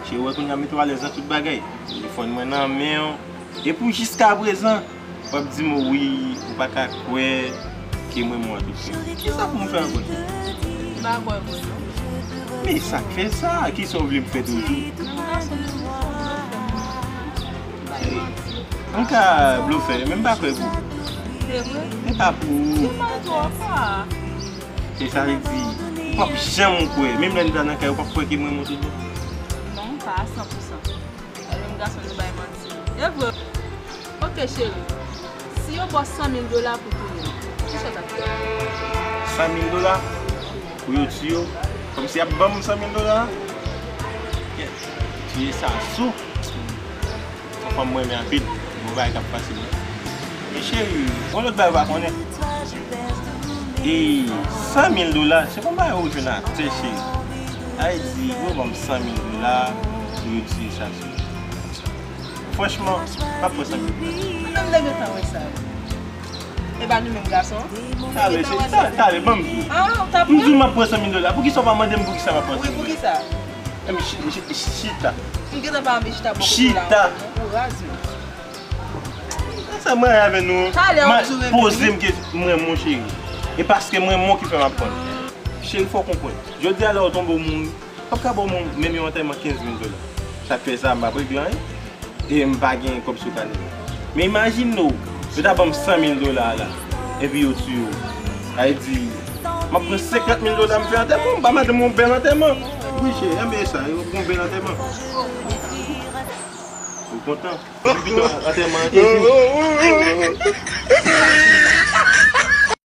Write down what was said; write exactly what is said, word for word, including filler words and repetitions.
Cheri, w wè kounye a m mete w alèz nan tout bagay. Telefòn mwen nan men w. E pou jiskaprezan, w ap di m wi, ou pa ka kwè ke m renmen w a tout prè. Kisa pou m fè ankò, cheri? M pa kwè vre non. Men sa k fè sa, kisa w vle m fè toujou? Menm gason toujou pou blofè. Bay manti. M ka blofè, men m pa kwè pou ou. Se vre? Men pa pou ou. Ou mal twò fò. Se sa vle di, ou p ap janm kwè. Menm lè n ta nan kay, ou p ap kwè ke m renmen w tout bon? Non, pa a san pou san. Lè menm gason nou bay manti. E vre. Ok, cheri. Si yo ba w san mil dola pou touye m, kisa w t ap fè? San mil dola? Pou yo tiye w? Kòmsi y ap ban m san mil dola? Kèt, tiye sa sou. Yon fanm mwen renmen anpil. Yon bagay k ap fasil. Men cheri, yon lòt bagay ou pa konnen. E san mil dola, se pa yon bagay ou jwenn atè, cheri. Sa vle di, yo ban m san mil dola pou yo tiye sa sou. Franchman, m ap pran san mil dola. Mwen menm m te gentan wè sa. E pa nou menm gason? Talè, se ta-, talè, ban m di w. Ah, ou t ap pran? M di w m ap pran san mil dola. Poukisa w pa mande m poukisa m ap pran san mil dola? Wi, poukisa? Em, chi-, chi-, chita. M gentan pa anvi chita bò kote w la ankò non. Ou raz menm. Sa mwen avè nou. Talè w ap di w renmen m. Poze m ke m renmen w, cheri. E paske m renmen w ki fè m ap pran l. Cheri, fò w konprann. Jodi a la ou tonbe ou mouri. P ap ka ba w menm yon antèman kenz mil dola. Sa k fè sa, m p ap regle anyen. E m pa gen kòb sou kanè m. Men imajine w, yo ta ban m san mil dola la, epi yo tiye w. Sa vle di, m ap pran senkant mil dola, m fè antèman, m ba madanm yon bèl antèman. Wi, cheri, enben sa, yo pran yon bèl antèman. Ou kontan? Epi pito antèman an te jou.